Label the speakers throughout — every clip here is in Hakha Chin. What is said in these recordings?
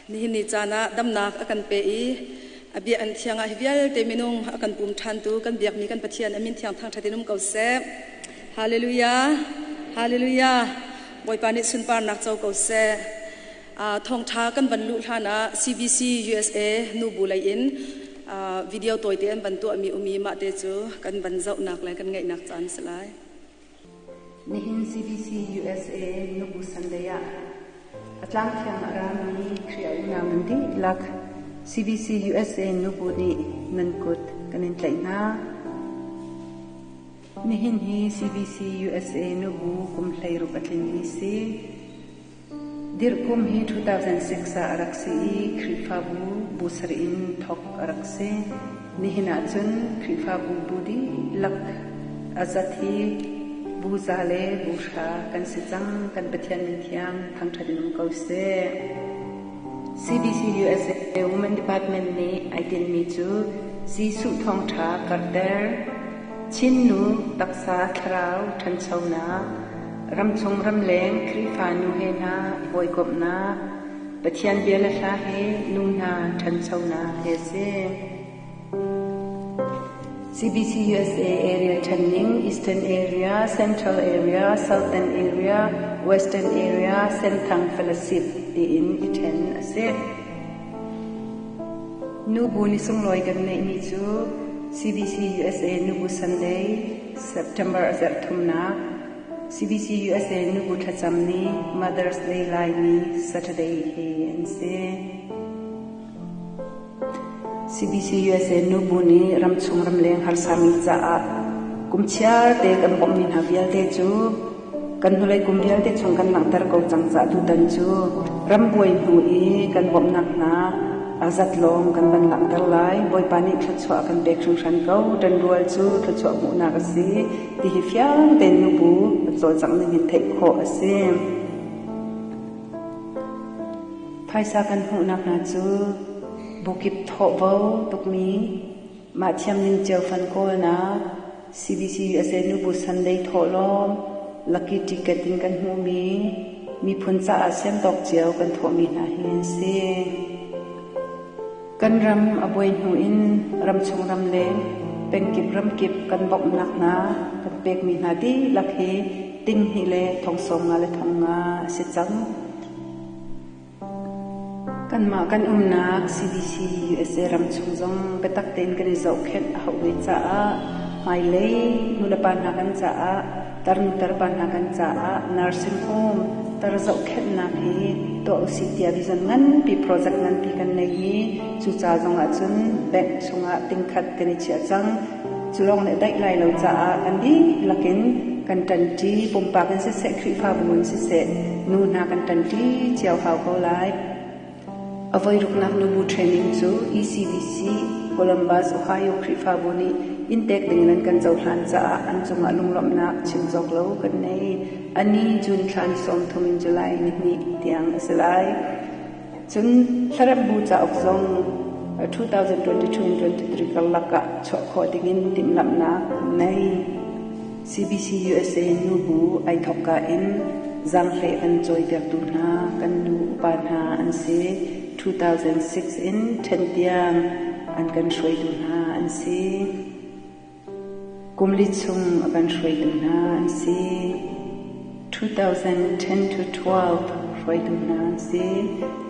Speaker 1: Nihin ni caan ah damnak a kan pe i a bia an thiang ah hi vialte minung a kan pum ṭhantu kan biakmi kan Pathian a min thiang thangṭhat in um ko seh. Hallelujah. Hallelujah. Bawipa nih sunparnak co ko seh. Thawngṭha kan van luh hlan ah CBC USA nubu lei in video tawite an van tuahmi umi mah te cu kan van zohnak le kan ngaihnak caan si lai.
Speaker 2: Nihin CBC USA nubu Sunday ah a tlangthiang a rami Khrih a unau nan dihlak CBC USA nubu nih nan kut kan in tlaih hna. Nihin hi CBC USA nubu kum 16 a tlingmi si. Dirhkum hi 2006 ah a rak si i Khrihfabu bu sarih in thawk a rak si. Nihin ahcun Khrihfabu bu dihlak a zat hi bu za le bu hra kan si cang. Kan Pathian min thiang thangṭhat in um ko seh. CBC USA Women Department nih ai tinhmi cu Jesuh thawngṭha karhter, Chin nu taksa thlarau ṭhanchonak, Ramchung ramleng Khrihfa nu he hna i hawikomhnak, Pathian bia le hla he nu hna ṭhanchonak he a si. CBC USA area ṭhenning Eastern Area, Central Area, Southern Area, Western Area, Senthang Fellowship tiin i ṭhen a si. Nubu ni sunglawi kan ngeihmi cu CBC USA Nubu Sunday, September a zarh thumnak, CBC USA nubu thlacam ni, Mother's Day lai ni, Saturday hi an si. CBC USA nubu nih ramchung ramleng harsami caah kum chiar te kan bawmhmi hna vialte cu kan hnulei kum vialte chung kan langhter ko cang caah tutan cu rambuai hnu i kan bawmhnak hna a zat lawng kan van langhter lai. Bawipa nih thluachuah kan pek hringhran ko. Ṭanrual cu thluachuah hmuhnak a si. Ti hi fiang tein nubu cawlcangh ning in theih khawh a si. Phaisa kan hmuhnak hna cu bukip thawhvo tukmi mah thiam ning cio fan kawlnak CBC USA nubu Sunday thawhlawm lucky ticket in kan hmuhmi miphun caah siantawk cio kan thawhmi hna hi an si. Kan ram a buai hnu in ramchung ramleng pengkip ramkip kan bawmhnak hna kan pekmi hna dihlak hi ting hnih le thong sawm nga le thong nga a si cang. Kanmah kan umnak CBC USA ram chung zong biatak tein kan i zohkhenh a hauh ve caah hmailei nulepa hna kan caah tarnu tarpa hna kan caah nursing home tar zohkhenhnak hi tuah usih tiah vision nganpi project nganpi kan nei i cuca zong ahcun bank chungah tingkhat kan i chiah cang. Cu lawng nih daih lai lo caah kan dihlak in kan ṭanṭi pumpak in siseh Khrihfabu in siseh nu hna kan ṭanṭi cio hau ko lai. A voiruknak nubu training cu ECBC Columbus, Ohio Khrihfabu nih inntek ding in an kan cohlan caah an cungah lunglawmhnak chim cawk lo kan nei. Ani June thla ni 30 in July ni hnih tiang a si lai. Cun Hlaremhbu cauk zong 2022 in 23 karlak ah chuah khawh dingin timhlamhnak an nei. CBC USA nubu ai thawkka in zaanghlei an cawipiaktu hna kan nu upa hna an si. 2006 in ṭhen tiang an kan hruaitu hna an si. Kum li chung a kan hruaitu hna an si. 2010 to 12 hruaitu hna an si.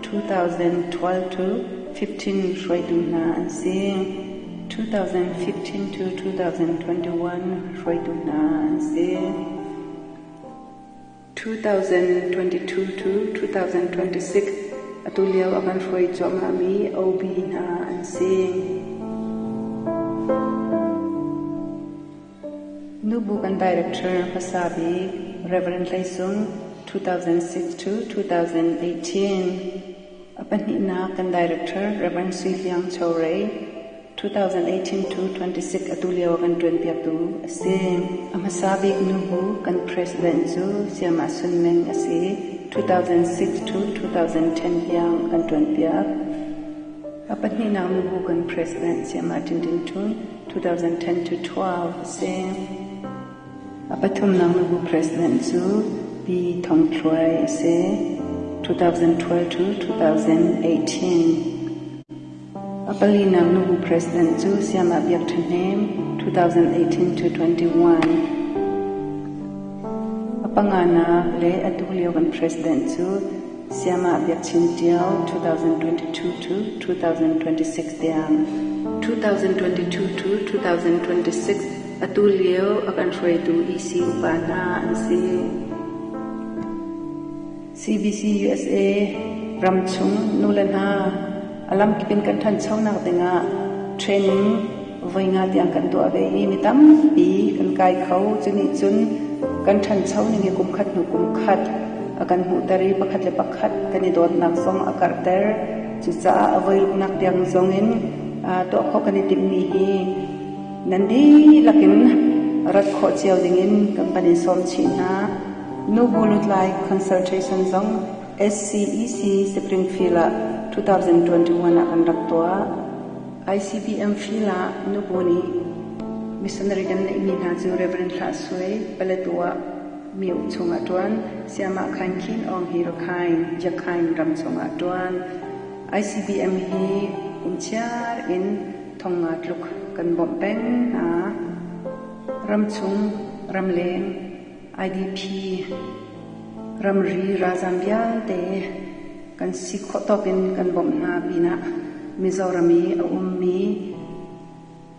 Speaker 2: 2012 to 15 hruaitu hna an si. 2015 to 2021 hruaitu hna an si. 2022 to 2026 atu lio a kan hruai cuahmahmi OB hna an si. Nubu kan director hmasa bik Reverend Hlei Sung 2006 to 2018 A pahnihnak kan director Rev. Sui Hliang Chorei 2018 to 26 atu lio kan ṭuanpiaktu a si. A hmasa bik nubu kan president cu Sayamah Sun Meng a si. 2006 to 2010 tiang kan ṭuanpiak. A pahnihnak nubu kan president Sayamah Tin Tin Htun 2010 to 12 a si. A pathumnak nubu president cu Pi Thong Thluai a si. 2012 to 2018. A palinak nubu president cu Sayamah Biak Ṭha Hnem, 2018 to 21. A panganak le atu lio kan president cu Sayamah Biak Chin Ṭial, 2022 to 2026 tiang. 2022 to 2026 atu lio a kan hruaitu EC upa hna an si. CBC USA ramchung nule hna a lamkip in kan ṭhanchonak dingah training voi nga tiang kan tuah ve i mi tampi kan kai kho. Cu nih cun kan ṭhancho ning hi kum khat hnu kum khat a kan hmuhter i pakhat le pakhat kan i dawtnak zong a karhter. Cucaah a voiruknak tiang zong in tuah khawh kan i timhmi hi nan dihlak in rat khawh cio dingin kan van in sawm chih hna. Nubu lutlai consultation zong SCEC Springfield ah 2021 ah kan rak tuah. ICBM field ah nubu nih missionary kan neihmi hna cu Reverend Hlah Sui, Paletwa myo chungah ṭuan, Sayamah Khain Khin Aung hi Rakhine, Yakhain ram chungah ṭuan. ICBM hi kum chiar in thong nga tluk kan bawmh peng hna. Ramchung, ramleng, IDP, ramri ralzam vialte kan si khawh tawk in kan bawmh hna pinah Mizoram i a ummi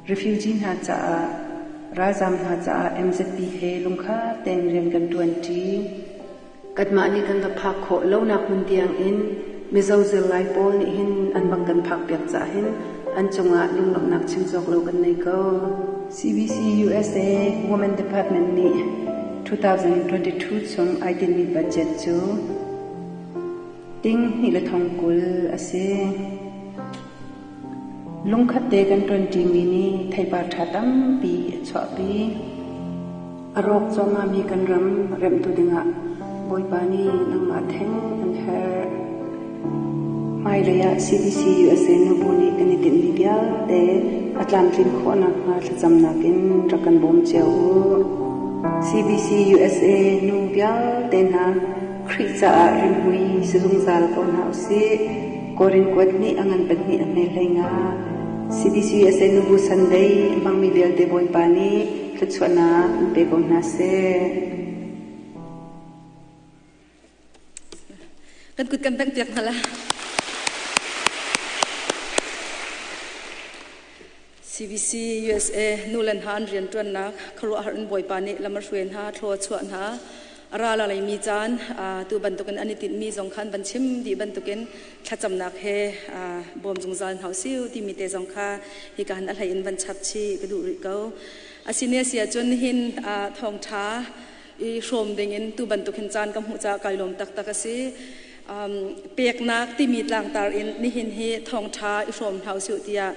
Speaker 2: refugee hna caah ralzam hna caah MZP he lungkhat tein rian kan ṭuanṭi. Kanmah nih kan va phak khawh lonak hmun tiang in Mizo zirlai pawl nih hin an bang kan phak piak caah hin an cungah lunglawmhnak chim cawk lo kan nei ko. CBC USA Women Department nih 2022 chung ai tinhmi budget cu ting hnih le thong 20 a si. Lungkhat te kan ṭuanṭimi nih theipar ṭha tampi a chuahpi. A rawk cuahmahmi kan ram remhtu dingah Bawipa nih nangmah theng an herh. Hmailei ah CBC USA nubu nih kan i tinhmi vialte a tlamtlin khawh nakhnga thlacamnak in rak kan bawm cio u. CBC USA nu vialte hna Khrih caah rimhmui si zungzal ko hna usih. Korin kuat nih a ngan pahnih a hme hlei nga. CBC USA nubu Sunday a hmangmi vialte Bawipa nih thluachuahnak in pe ko hna seh.
Speaker 1: Kan kut kan bengh piak hna la. CBC USA nu le hna an rianṭuannak khuaruahhar in Bawipa nih lam a hruai hna, thlua a chuah hna. A ral a leimi caan tu bantukin an i tinhmi zong kha an van chim dih bantukin thlacamnak he bawm zungzal hna usih timi te zong kha hika han a hlei in van chap chih ka duh rih ko. Asine si ahcun nihin thawngṭha i hrawm dingin tu bantuk hin caan ka hmuh caah kai lawm taktak a si. Peknak timi tlangtar in nihin hi thawngṭha i hrawm hna usih tiah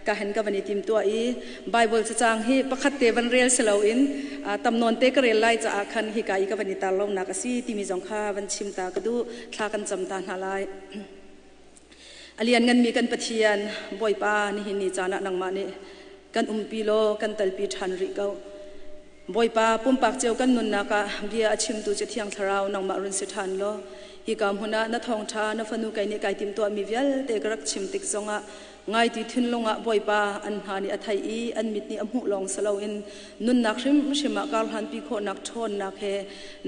Speaker 1: ka hen ka van i timtuah i Bible cacang hi pakhat te van rel si loin tam nawn te ka rel lai caah khan hika i ka van i tar lonak a si timi zong kha van chim ta ka duh. Thla kan cam ta hna lai. A liannganmi kan Pathian Bawipa, nihin ni caan ah nangmah nih kan umpi law kan talpi ṭhan rih ko. Bawipa, pumpak cio kan nunnak ah bia a chimtu cu Thiang Thlarau nangmah run si ṭhan law hika hmun ah na thawngṭha na fanu kei nih kai timhtuahmi vialte ka rak chim tik zongah ngaiti thinlung ah Bawipa an hna nih a theih i an mit nih a hmuh lawng si loin nunnak hrimhrim ah karhlanpi khawhnak ṭhawnnak he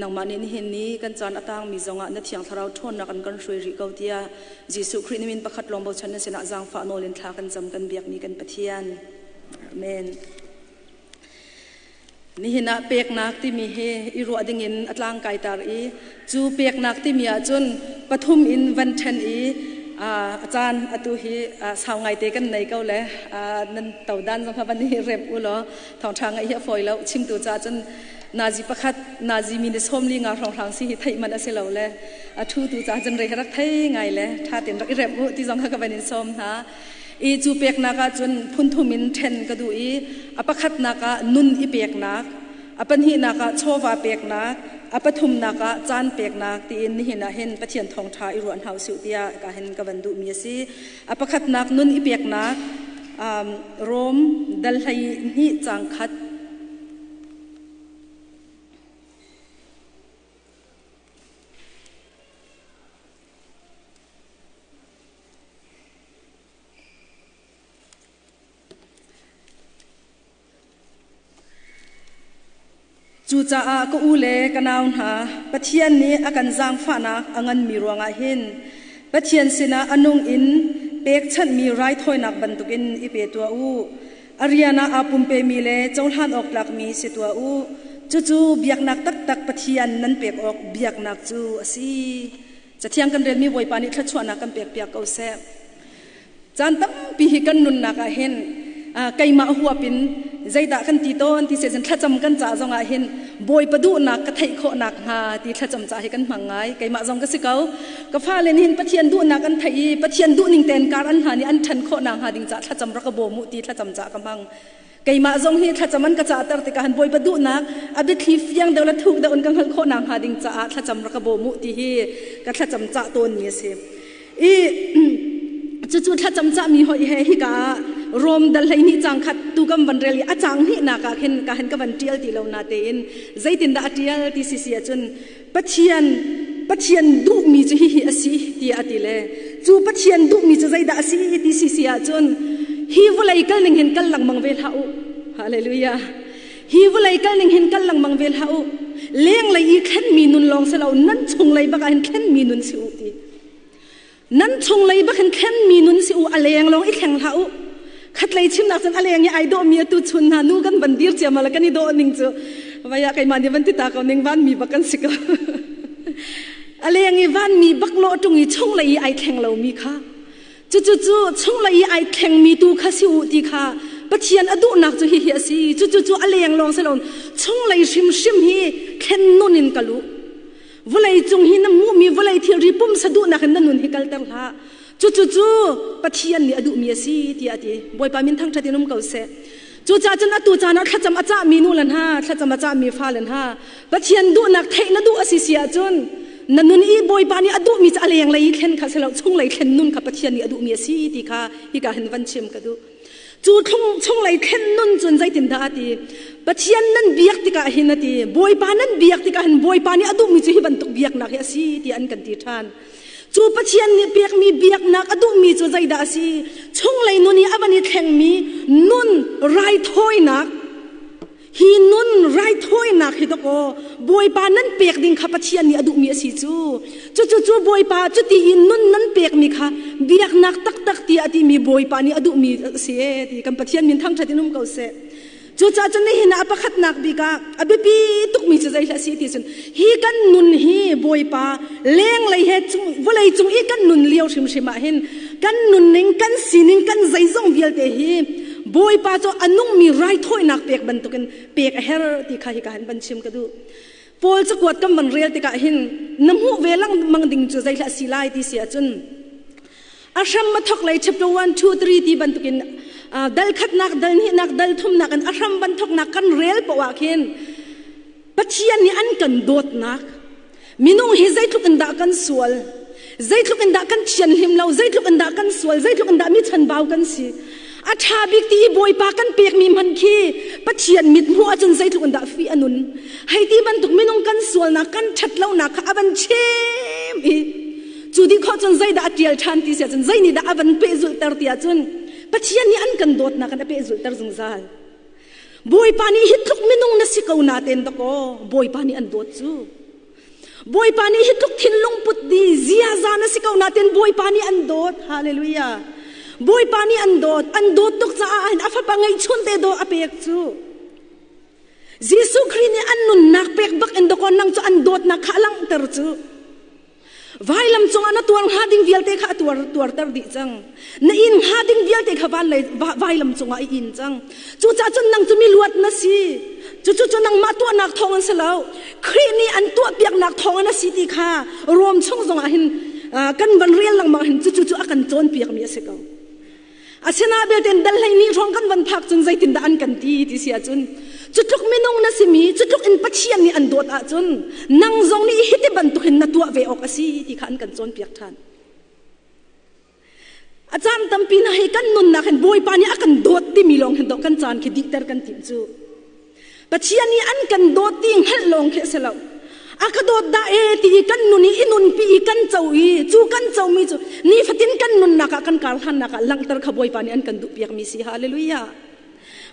Speaker 1: nangmah nih nihin ni kan caan a tangmi zongah na Thiang Thlarau ṭhawnnak an kan hruai rih ko tiah Jesuh Khrih na min pakhat lawng bochan na sinah zaangfah nawl in thla kan cam kan biakmi kan Pathian. Amen. Nihin ah peknak timi hi i ruah dingin a tlang kai tar i cu peknak timi ahcun pathum in van ṭhen i a caan atu hi sau ngaite kan nei ko le nan todan zong kha van i rem u law thawngṭha ngaih hi a fawi lo. Chimtu caah cun nazi pakhat nazi mi ni 45 hrawnghrang si hi theih man a si lo le a ṭhutu caah cun re rak thei ngai le ṭha tein rak i rem u ti zong kha ka van in sawm hna. I cu peknak ah cun phunthum in ṭhen ka duh i a pakhatnak ah nun i peknak, a pahnihnak ah chawva peknak, a pathumnak ah caan peknak tiin nihin ah hin Pathian thawngṭha i ruah hna usih tiah ka hin ka van duhmi a si. A pakhatnak nun i peknak, Rom dal 12 caang khat. Cucaah ka u le ka nau hna, Pathian nih a kan zaangfahnak a nganmi ruangah hin Pathian sinah a nung in pekchanhmi raithawinak bantukin i pe tuah u. A rian ah aa pumpemi le cohlan awk tlakmi si tuah u. Cucu biaknak taktak Pathian nan pek awk biaknak cu a si. Cathiang kan relmi Bawipa nih thluachuahnak kan pekpiak ko seh. Caan tampi hi kan nunnak ah hin keimah huap in zeidah kan ti tawn ti sezen thlacam kan ca zong ah hin Bawipa duhnak ka theih khawh nak hnga ti thlacam ca hi kan hmang ngai. Keimah zong ka si ko. Ka fale nih hin Pathian duhnak an theih i Pathian duhning tein kar an hlan i an ṭhan khawh nak hnga ding ca thlacam rak ka bawm u ti thlacam ca ka hmang. Keimah zong hi thlacam an ka cahter tikah han Bawipa duhnak a biathli fiang deuh le thuk deuh in ka hngalh khawh nak hnga ding caah thlacam rak ka bawm u ti hi ka thlacam cah tawnmi a si. I cucu thlacam cahmi hoi he hika ah Rom dal 12 cang khat tu kam van rel i a cang hnihnak ah khin ka hen ka van tial ti lo na tein zeitindah a tial ti si si ahcun Pathian Pathian duhmi cu hihi a si tiah a ti le cu Pathian duhmi cu zeidah a si ti si si ahcun hi vawlei kal ning hin kal lengmang ve hlah u. Hallelujah. Hi vawlei kal ning hin kal lengmang ve hlah u. Lenglei i thlenmi nun lawng si lo nan chunglei bak ah hin thlenmi nun si u ti. Nan chunglei bak hin thlenmi nun si u a leng lawng i thleng hlah u. Khatlei chimnak cun a leng i ai dawhmi atu chun hna nu kan van dir ciamal kan i dawh ning cu vaya keimah nih van ti ta ko ning vanmi bak kan si ko. A leng i vanmi bak lawh ṭung i chunglei i ai thleng lomi kha cucu cu chunglei i ai thlengmi tu kha si u ti kha Pathian a duhnak cu hihi a si. Cucu cu a leng lawng si lo chunglei hrimhrim hi thlen nun in kal u. Vawlei cung hi na hmuhmi vawlei thilri pumsa duhnak in na nun hi kalter hlah. Cucu cu Pathian nih a duhmi a si tiah a ti. Bawipa min thangṭhat in um ko seh. Cucaah cun atu caan ah thlacam a cahmi nu le hna, thlacam a cahmi fale hna, Pathian duhnak theih na duh a si si ahcun na nun i Bawipa nih a duhmi cu a lenglei i thlen kha si lo, chunglei thlen nun kha Pathian nih a duhmi a si ti kha hika hin van chim ka duh. Cu chunglei thlen nun cun zeitindah a ti? Pathian nan biak tikah hin a ti, Bawipa nan biak tikah hin Bawipa nih a duhmi cu hi bantuk biaknak hi a si tiah an kan ti ṭhan. Cu Pathian nih pekmi biaknak a duhmi cu zeidah a si? Chunglei nun i a van i thlengmi nun raithawinak hi nun raithawinak hi dawkaw Bawipa nan pek ding kha Pathian nih a duhmi a si cu. Cucu cu Bawipa cuti i nun nan pekmi kha biaknak taktak tiah a timi Bawipa nih a duhmi a si ee ti kan Pathian min thangṭhat in um ko seh. Cucaah cun nihin ah a pakhatnak bik ah a biapi tukmi cu zei hlah si ti cun hi kan nun hi Bawipa lenglei he vawlei cung i kan nun lio hrimhrim ah hin kan nunning kan sining kan zeizong vialte hi Bawipa cu a nungmi raithawinak pek bantukin pek a her ti kha hika hin van chim ka duh. Paul cakuat kan van rel tikah hin na hmuh ve lengmang ding cu zei hlah si lai ti si ahcun A hram a thok lei chapter 1, 2, 3 ti bantukin dal khatnak, dal hnihnak, dal thumnak in a hram van thoknak kan rel poah ah khin Pathian nih an kan dawtnak minung hi zeitluk in dah kan sual zeitluk in dah kan thianhlim lo zeitluk in dah kan sual zeitluk in dah mi chanbau kan si a ṭha bik ti i Bawipa kan pekmi hmanh khi Pathian mit hmuh ahcun zeitluk in dah fih a nun hei ti bantuk minung kan sualnak kan ṭhat lonak kha a van chem i Cu dih khawh cun zeidah a ṭial ṭhan ti si ahcun zei nih dah a van pehzulhter ti ahcun Pathian nih an kan dawtnak in a pehzulhter zungzal. Bawipa nih hi tluk minung na si ko natein dakaw Bawipa nih an dawt cu. Bawipa nih hi tluk thinlung put di ziaza na si ko natein Bawipa nih an dawt. Hallelujah. Bawipa nih an dawt. An dawt tuk caah hin a fapa ngeihchun te dawh a pek cu. Jesuh Khrih nih an nunnak pek bak in dakaw nang cu an dawtnak kha a langhter cu. Vailam cungah na tuar hnga ding vialte kha a tuar tuarter dih cang. Na in hnga ding vialte kha van lei vailam cungah i in cang. Cucaah cun nang cu mi luat na si. Cucu cu nangmah tuahnak thawng an si lo. Khrih nih an tuahpiaknak thawng in a si ti kha Rom chung zongah hin kan van rel lengmang hin cucu cu a kan cawnpiakmi a si ko. Asinain belte dal 12 hrawng kan van phak cun zeitindah an kan ti ti si ahcun cutluk minung na simi cutluk in Pathian nih an dawt ahcun nang zong nih hiti bantuk hin na tuah ve awk a si ti kha an kan cawnpiak ṭhan. A caan tampi hna hi kan nunnak hin Bawipa nih a kan dawt timi lawng hin dawh kan caan khi dihter kan timh cu. Pathian nih an kan dawt ti hngalh lawng khi a si lo. A ka dawt dah e ti i kan nun i i nunpi i kan co i cu kan comi cu nifatin kan nunnak ah kan kar hlannak ah langhter kha Bawipa nih an kan duhpiakmi si. Hallelujah.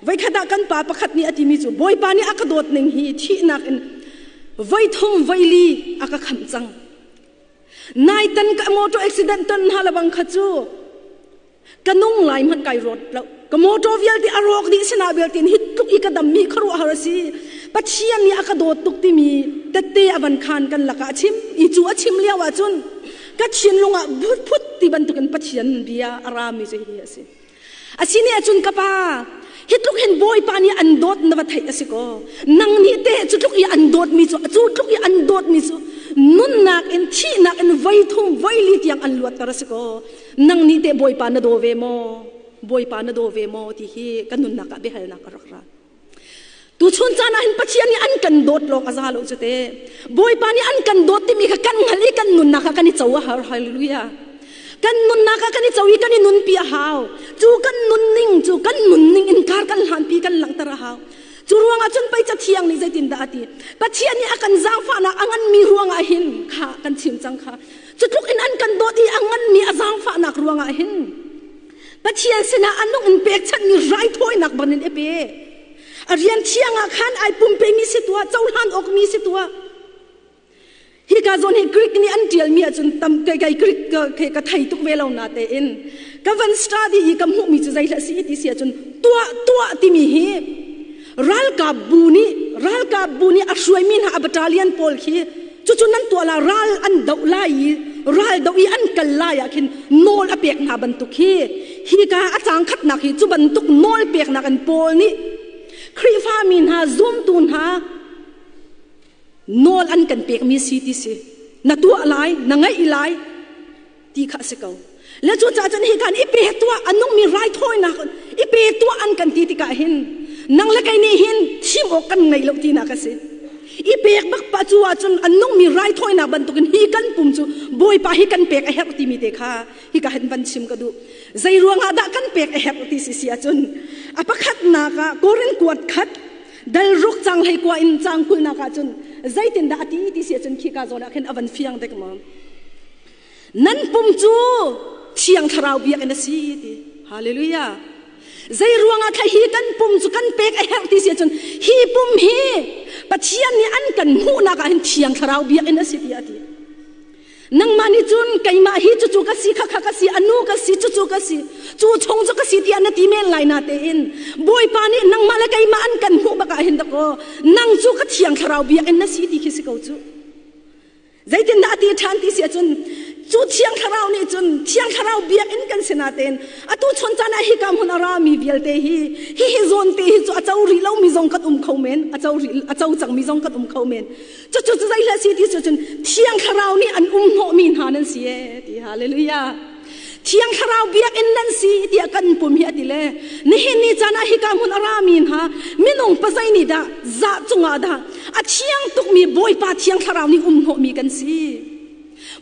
Speaker 1: Voikhat ah kan pa pakhat nih a timi cu Bawipa nih a ka dawt ning hi thihnak in voithum voili a ka khamh cang. Naitan ka motor accident ton hna lebang kha cu ka nung lai hmanh kai rawt lo. Ka motor vialte a rawk dih sinah vialte hi tluk i ka dam mi khuaruahhar a si. Pathian nih a ka dawt tuk timi tette a van khan kan lakah a chim i cu a chim lio ah cun ka thinlung ah phut ti bantukin Pathian bia a rami cu hi a si. Asini ahcun ka pa, hi tluk hin Bawipa nih an dawt na va theih a si kaw, nang nih teh cu tluk i an dawtmi cu, cu tluk i an dawtmi cu nunnak in thihnak in voi thum voi li tiang an luatter a si kaw, nang nih teh Bawipa na daw ve maw? Bawipa na daw ve maw ti hi kan nunnak ah biahalnak a rak ra. Tuchun caan ah hin Pathian nih an kan dawt lawng a za lo cu te. Bawipa nih an kan dawt timi kha kan hngalh i kan nunnak ah kan i co a har. Hallelujah. Kan nunnak ah kan i co i kan i nunpi a hau. Cu kan nunning cu kan nunning in kar kan hlanpi kan langhter a hau. Cu ruangah cun pei cathiang nih zeitindah a ti? Pathian nih a kan zaangfahnak a nganmi ruangah hin kha kan chim cang kha. Cu tluk in an kan dawt i a nganmi a zaangfahnak ruangah hin Pathian sinah a nung in pekchanhmi raithawinak bangin i pe. A rian thiang ah khan ai pumpemi si tuah, cohlan awkmi si tuah. Hika zawn hi Greek nih an ṭialmi ahcun tam kei kei Greek ka, ka thei tuk ve lo na tein ka van study i ka hmuhmi cu zeihlah si ti si ahcun tuah tuah timi hi ralkap bu nih ralkap bu nih a hruaimi hna a battalion pawl khi Cucu nan tuah la ral an doh lai i ral doh i an kal lai ah khin nawl a pek hna bantuk hi hika a cang khatnak hi cu bantuk nawl peknak in Paul nih Khrihfa mi hna zumtu hna nawl an kan pekmi si ti si na tuah lai na ngaih lai ti kha a si ko le cu caah cun hi kan i pe tuah a nungmi raithawinak i pe tuah an kan ti tikah hin nang le kei nih hin thim awk kan ngei lo tinak a si i pek bak pa cu ahcun a nungmi raithawinak bantukin hi kan pum cu bawipa hi kan pek a herh timi te kha hi ka hin van chim ka duh zei ruangah dah kan pek a herh ti si si ahcun a pakhatnak ah Korin kuat khat dal ruk cang hlei kua in cang kulnak ahcun zeitindah a ti ti si ahcun khi ka zawn ah khin a van fiang dek maw Nan pum cu Thiang Thlarau biakinn a si ti. Hallelujah. Zei ruangah kha hi kan pum cu kan pek a herh ti si ahcun hi pum hi Pathian nih an kan hmuhnak ah hin Thiang Thlarau biakinn a si ti a ti. Nangmah nih cun keimah hi cucu ka si khakha ka si anu ka si cucu ka si cu chung cu ka si tiah na ti men lai na tein Bawipa nih nangmah le keimah an kan hmuh bak ah hin dakaw nang cu ka Thiang Thlarau biakinn na si ti khi si ko cu. Zeitindah a ti ṭhan ti si ahcun cu Thiang Thlarau nih cun Thiang Thlarau biakinn kan si natein atu chun caan ah hika hmun a rami vialte hi hihi zawn te hi cu a co rih lomi zong kan um kho men a co rih a co cangmi zong kan um kho men cucu cu zei hlah si ti cu cun Thiang Thlarau nih an um hnawhmi hna nan si ee ti hallelujah Thiang Thlarau biakinn nan si tiah kan pum hi a ti le nihin ni caan ah hika hmun a rami hna minung pazei nih dah zah cungah dah a thiang tukmi Bawipa Thiang Thlarau nih um hnawhmi kan si.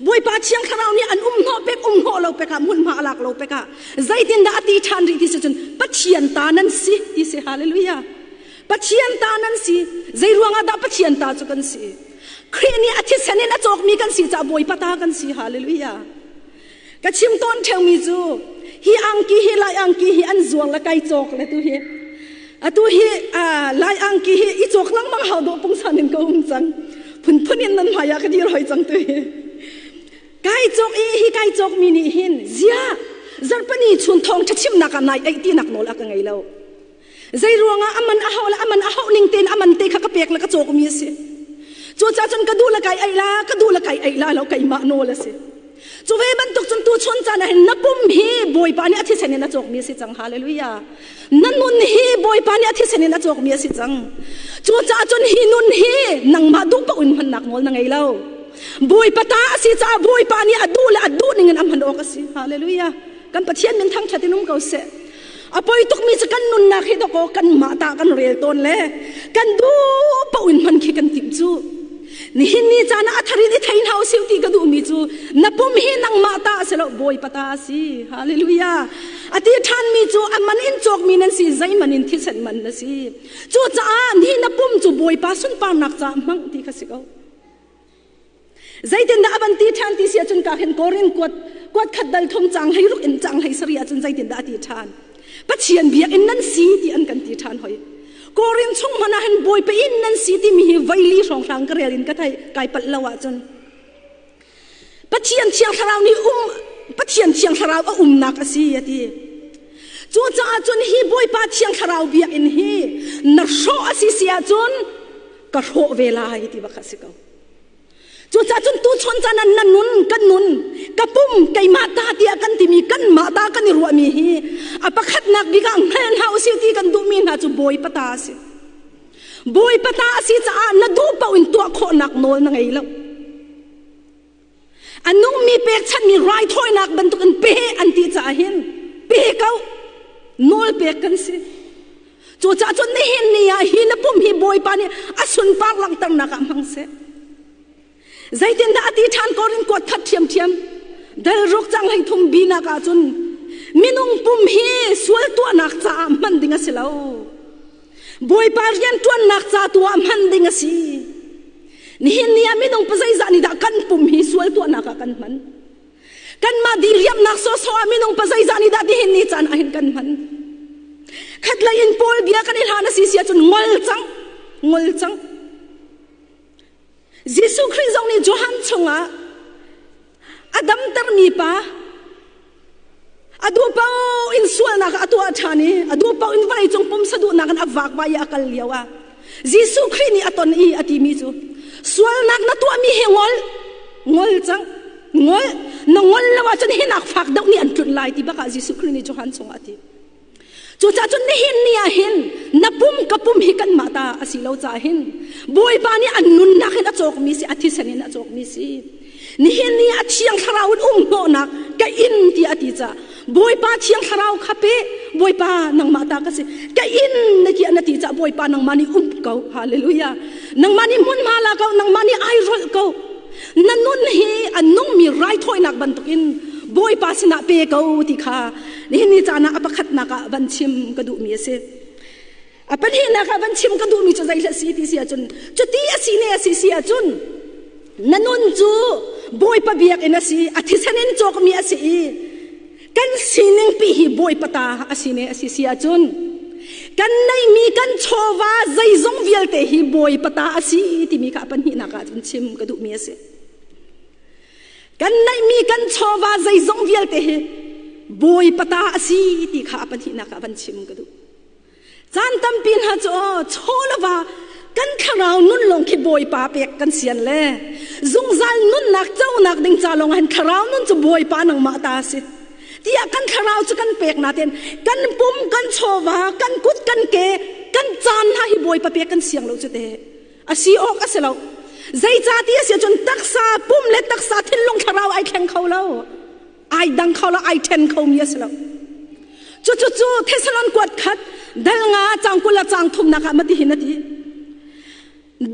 Speaker 1: Bawipa Thiang Thlarau nih an um hnawh pek um hnawh lo pek ah hmunhma a lak lo pek ah zeitindah a ti ṭhan rih ti si cun Pathian ta nan si ti si hallelujah Pathian ta nan si zei ruangah dah Pathian ta cu kan si Khrih nih a thisen in a cawkmi kan si caah Bawipa ta kan si hallelujah Ka chim tawn ṭheumi cu hi angki hi lai angki hi an zuang le kai cawk le tu hi atu hi lai angki hi i cawk lengmang hau dawh pungsan in ka um cang phunphun in nan hmai ah ka dir hoi cang tu hi kai cawk i hi kai cawk mi nih hin zia zarhpani chun thawng ṭha chimnak ah nai ei tinak nawl a ka ngei lo zei ruangah aman a hauh le aman a hauh ning tein aman te kha ka pek le ka cawk mi a si cucaah cun ka duh le kai ei la ka duh le kai ei la lo keimah nawl a si cu ve bantuk cun tu chun caan ah hin na pum hi bawipa nih a thisen in a cawk mi a si cang hallelujah na nun hi bawipa nih a thisen in a cawk mi a si cang cucaah cun hi nun hi nangmah duh paoh in hmannak nawl na ngei lo bawipa ta a si caah bawipa nih a duh le a duh ning in a hman awk a si hallelujah kan pathian min thangṭhat in um ko seh A poi tukmi cu kan nunnak hi dawkaw kanmah ta kan rel tawn le kan duh paoh in hman khi kan timh cu. Nihin ni caan ah a thar in i thei hna usih ti ka duhmi cu na pum hi nangmah ta a si lo Bawipa ta a si. Hallelujah. A ti ṭhanmi cu a man in cawkmi nan si zeiman in thisen man na si. Cucaah ni na pum cu Bawipa sunparnak caah hmang ti kha si ko. Zeitindah a van ti ṭhan ti si ahcun ka hin Korin kuat kuat khat dal thum cang hlei ruk in cang hlei sari ahcun zeitindah a ti ṭhan. Pathian biakinn nan si ti an kan ti ṭhan hoi. Korin chung hmanh ah hin Bawipa inn nan si timi hi voili hrawnghrang ka rel in ka thei kai palh lo ahcun. Pathian Thiang Thlarau nih um Pathian Thiang Thlarau a umnak a si a ti. Cucaah cun hi Bawipa Thiang Thlarau biakinn hi na hrawh a si si ahcun ka hrawh ve lai ti bak a si ko. Cucaah cun tuchun caan ah na nun kan nun ka pum keimah ta tiah kan timi kanmah ta kan i ruahmi hi a pakhatnak bik ah hngal hna usih ti kan duhmi hna cu Bawipa ta a si. Bawipa ta a si caah na duh paoh in tuah khawhnak nawl na ngei lo. A nungmi pekchanhmi raithawinak bantukin pe an ti caah hin pe ko nawl pek kan si. Cucaah cun nihin ni ah hi na pum hi Bawipa nih a sunpar langhternak ah hmang seh. Zeitindah a ti ṭhan Korin kuat khat ṭhiamṭhiam dal ruk cang hlei thum binak ah cun minung pum hi sual tuahnak caah hman ding a si lo. Bawipa rian ṭuannak ca tu ah hman ding a si. Nihin ni ah minung pazeizah nih dah kan pum hi sual tuahnak ah kan hman? Kanmah diriamnak sawsawh ah minung pazeizah nih dah nihin ni caan ah hin kan hman? Khatlei in Paul bia kan i hlan a si si ahcun ngol cang, ngol cang. Jesuh Khrih zong nih Johan chungah a damtermi pa a duh paoh in sualnak a tuah ṭhan i a duh paoh in vawleicung pumsa duhnak in a vakvai i a kal lio ah Jesuh Khrih nih a ton i a timi cu sualnak na tuahmi hi ngol ngol cang ngol na ngol lo ahcun hinak fak deuh nih an tlunh lai ti bak ah Jesuh Khrih nih Johan chungah a ti. Cucaah cun nihin ni ah hin na pum ka pum hi kanmah ta a si lo caah hin Bawipa nih an nunnak in a cawkmi si a thisen in a cawkmi si nihin ni a thiang thlarau in um hnawhnak ka inn ti a ti caah Bawipa thiang thlarau kha pe Bawipa nangmah ta ka si ka inn na ti na ti caah Bawipa nangmah nih um ko hallelujah nangmah nih hmunhma la ko nangmah nih ai rolh ko na nun hi a nungmi raithawinak bantukin Bawipa sinah pe ko ti kha nihin ni caan ah a pakhatnak ah van chim ka duhmi a si. A pahnihnak ah van chim ka duhmi cu zei si ti si ahcun cuti a si ne a si si ahcun na nun cu Bawipa biakinn a si a thisen in cawkmi a si i kan sining pi hi Bawipa ta a si ne a si si ahcun kan neihmi kan chawva zeizong vialte hi Bawipa ta a si timi kha a pahnihnak ah cun chim ka duhmi a si. Kan neihmi kan chawva zeizong vialte hi Bawipa ta a si ti kha a pahnihnak ah van chim ka duh. Caan tampi hna cu aw chaw le va kan thlarau nun lawng khi Bawipa pek kan sian le zungzal nunnak conak ding ca lawng hin thlarau nun cu Bawipa nangmah ta a si. Tiah kan thlarau cu kan pek nain kan pum kan chawva kan kut kan ke kan caan hna hi Bawipa pek kan siang lo cu te. A si awk a si lo. Zeicah ti a si ahcun taksa pum le taksa thinlung thlarau ai thleng kho lo. Ai dang kho lo, ai ṭhen khomi a si lo. Cucu Thessalon kuat khat dal nga cang 20 le cang thumnak ah mati hin a ti.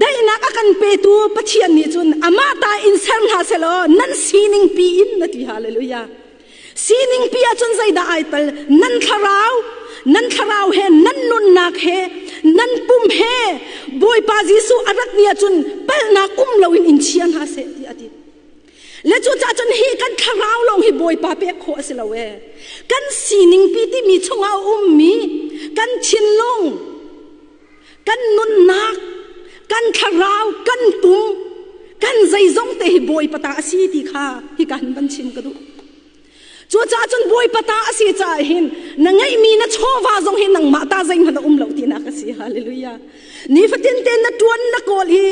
Speaker 1: Daihnak a kan petu Pathian nih cun amah ta in ser hna selaw nan sining pi in na ti hallelujah. Sining pi ahcun zeidah ai tal nan thlarau nan thlarau he nan nunnak he nan pum he Bawipa Jesuh a rat ni ahcun palhnak um loin in chia hna seh ti a ti. Le cucaah cun hi kan thlarau lawng hi Bawipa pek khawh a si lo ee. Kan sining pi timi chungah a ummi kan thinlung, kan nunnak, kan thlarau, kan pum, kan zeizong te hi Bawipa ta a si ti kha hika hin van chim ka duh. Cucaah cun Bawipa ta a si caah hin na ngeihmi na chawva zong hi nangmah ta zeihmanh a um lo tinak a si. Hallelujah. Nifatin te na tuan na kawl i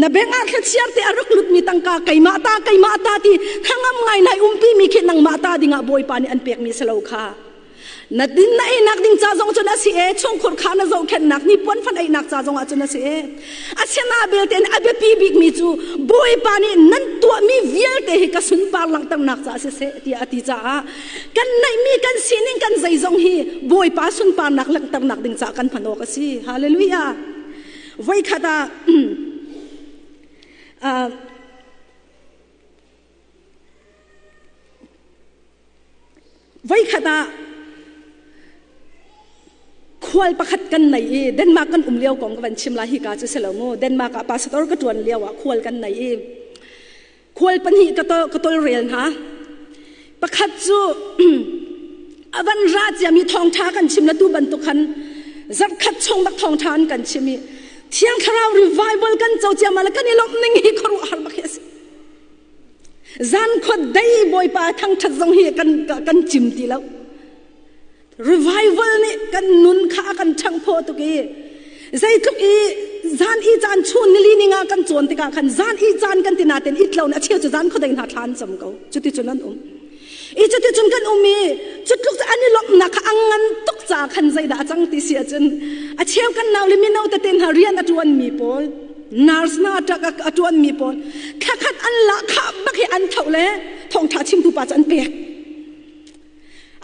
Speaker 1: na bank ah thlachiar te a rak lutmi tangka keimah ta keimah ta ti hnangam ngai nai umpi mi khi nangmah ta dingah Bawipa nih an pekmi si lo kha. Na din na einak ding ca zong cun a si e chungkhur kha na zohkhenhnak ni puan fan einak ca zong ah cun a si e asina belte in a biapi bikmi cu Bawipa nih nan tuahmi vialte hi ka sunpar langhternak ca siseh tiah a ti caah kan neihmi kan sining kan zeizong hi Bawipa sunparnak langhternak ding ca kan hman awk a si hallelujah voikhat ah Voikhat ah khual pakhat kan nei i Denmark kan um lio kong ka van chim lai hika cu si lo mu. Denmark ah pastor ka ṭuan lio ah khual kan nei i khual pahnih ka tolrel hna. Pakhat cu Avan ra ciami thawngtha kan chim la tu bantuk khan zarkhat chung bak thawngtha an kan chim i Thiang Thlarau revival kan co ciama le kan i lawmh ning hi khuaruahhar bak hi a si. Zan khua dei Bawipa thangthat zong hi kan kan cim ti lo. Revival nih kan nun kha a kan ṭhangphaw tuk i zeitluk i zan i caan chun nili ninga kan cawn tikah khan zan i caan kan ti natin it lo a cheu cu zan khuadei hna thla an cam ko cuti cun an um i cuti cun kan um i cutluk cu an i lawmhnak kha a ngan tuk caah khan zeidah a cang ti si ahcun a cheu kan nau le mino tete hna rian a ṭuan mi pawl nurse hna a ṭuan mi pawl thlakhat an lahkhah bak hi an tho le thawngṭha chimtu pa cu an pek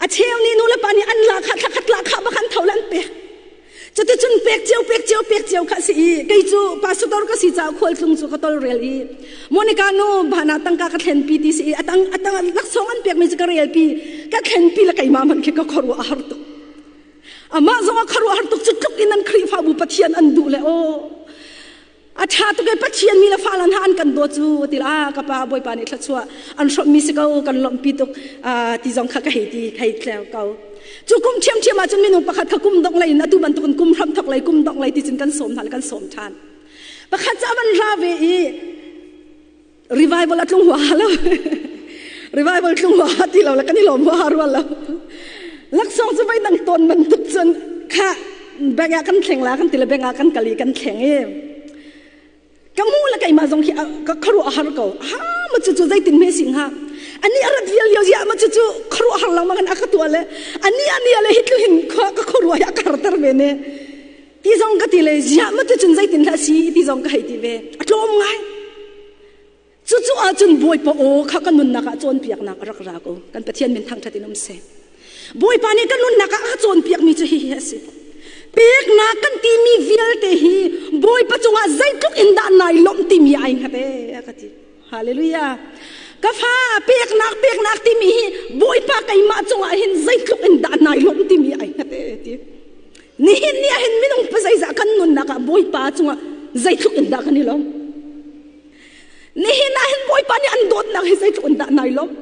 Speaker 1: A cheu nih nu le pa nih an lahkhah thlakhat lahkhah bak an tho le an pek. Cuticun pek cio pek cio pek cio kha si i kei cu pastor ka si caah khualtlung cu ka tolrel i Monica nu bana tangka ka thlenpi ti si i atang atang laksawng an pekmi cu ka relpi ka thlenpi le keimah hmanh khi ka khuaruah a har tuk. Amah zong a khuaruah har tuk cu tluk in an Khrihfabu Pathian an duh le aw A ṭha tuk e Pathian mi le fale hna an kan dawt cu ti ah ka pa Bawipa nih thluachuah an hrawmh mi si ko kan lawmhpi tuk ti zong kha ka hei ti hei tleu ko. Cu kum ṭhiamṭhiam ahcun minung pakhat kha kum dongh lei in atu bantukin kum hram thok lei kum dongh lei ti cun kan sawm hna le kan sawm ṭhan. Pakhat cu a van ra ve i revival a tlung huaha lo. revival tlung huaha ti lo le kan i lawm huaha rual lo. Laksawng cu voi dang tawn bantuk cun kha bank ah kan thleng la kan ti le bank ah kan kal i kan thleng i ka mu le keimah zong khi ka khuaruah a har ko ha ma cu cu zeitin hme sing ha ani a rat vial lio zia ma cu cu khuaruah har lang in a ka tuah le ani ani le hi tlu hin ka khuaruah hi a ka harter ve ne ti zong ka ti le zia ma tu cun zeitin hlah si ti zong ka hei ti ve a tlawm ngai Cucu ahcun Bawipa aw kha ka nunnak ah cawnpiaknak a rak ra ko. Kan Pathian min thangṭhat in um seh. Bawipa nih ka nunnak ah a cawnpiakmi cu hihi a si. Peknak kan timi vialte hi Bawipa cungah zeitluk in dah nai lawmh timi ai hngat ee a ka ti. Hallelujah. Ka fa peknak peknak timi hi Bawipa keimah cungah hin zeitluk in dah nai lawmh timi ai hngat ee ti. Nihin ni ah hin minung pa zeizah kan nunnak ah Bawipa cungah zeitluk in dah kan i lawm. Nihin ah hin Bawipa nih an dawtnak hi zeitluk in dah nai lawmh.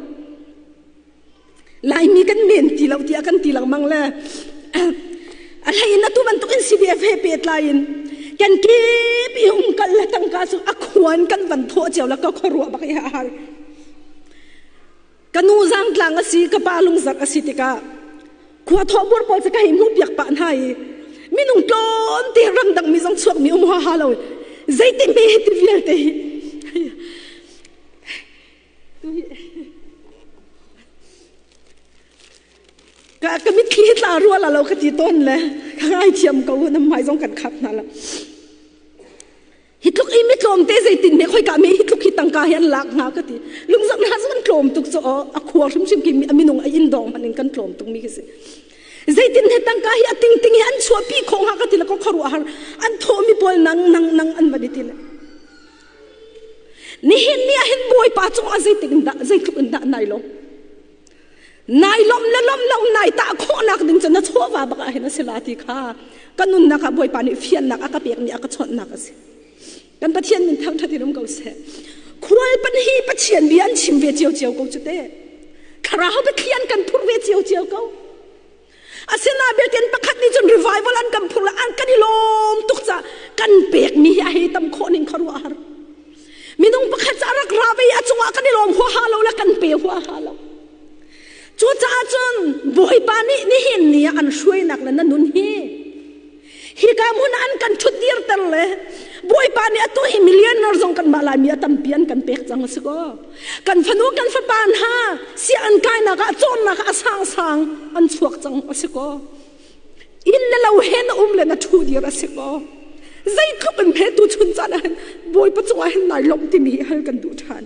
Speaker 1: Laimi kan men ti lo tiah kan ti lengmang le a hlei in atu bantuk in CDF he pehtlai in kan kip i um kal le tangka cu a khuan kan van thawh cio le ka khuaruah bak i a har. Ka nu zangtlang a si, ka pa lungzarh a si tikah khua thawh bur pawl cu ka hei hmuh piak pah hna i minung tlawm te ramdang mi zong chuak mi um huaha lo zeitin me hi ti vialte hi ka ka mitthli hi tla rual lo ka ti tawn le ka ngaithiam ko nam hmai zong kan khap hna lo Hi tluk i mi tlawmte zeitin ne khoika me hi tluk hi tangka hi an lak hnga ka ti. Lungzarh hna cu kan tlawm tuk cu aw a khua hrimhrim khi a minung a inn dawng hmanh in kan tlawm tuk mi khi si. Zeitin he tangka hi a tingting hi an chuahpi khawh hnga ka ti le ka khuaruah har an thawh mi pawl nang nang nang an van i ti le. Nihin ni ah hin Bawipa cungah zeitik in dah zeitluk in dah nai lawm. Nai lawmh le lawmh lo nai tah khawhnak ding cu na chawva bak ah hin a si la ti kha ka nunnak ah Bawipa nih fiannak a ka pekmi a ka chawnhnak a si. Kan Pathian min thangṭhat in um ko seh. Khual pan hi Pathian bia an chim ve ciocio ko cu te. Thlarau biathli an kan phurh ve ciocio ko. Asinain biakinn pakhat nih cun revival an kan phurh le an kan i lawm tuk caah kan pekmi hi a hei tam khawh ning khuaruah a har. Minung pakhat cu a rak ra ve i a cungah kan i lawm huaha lo le kan pe huaha lo. Cucaah cun Bawipa nih nihin ni ah an hruainak le na nun hi hika hmun ah an kan ṭhut dirter le Bawipa nih atu hi millionaire zong kanmah Laimi a tampi an kan pek cang a si kaw kan fanu kan fapa hna sianginn kainak ah cawnnak ah a sangsang an chuak cang a si kaw inn le lo he na um le na ṭhu dir a si kaw zeitluk in hme tu chun caan ah hin Bawipa cungah hin nai lawmh timi hi hal kan duh ṭhan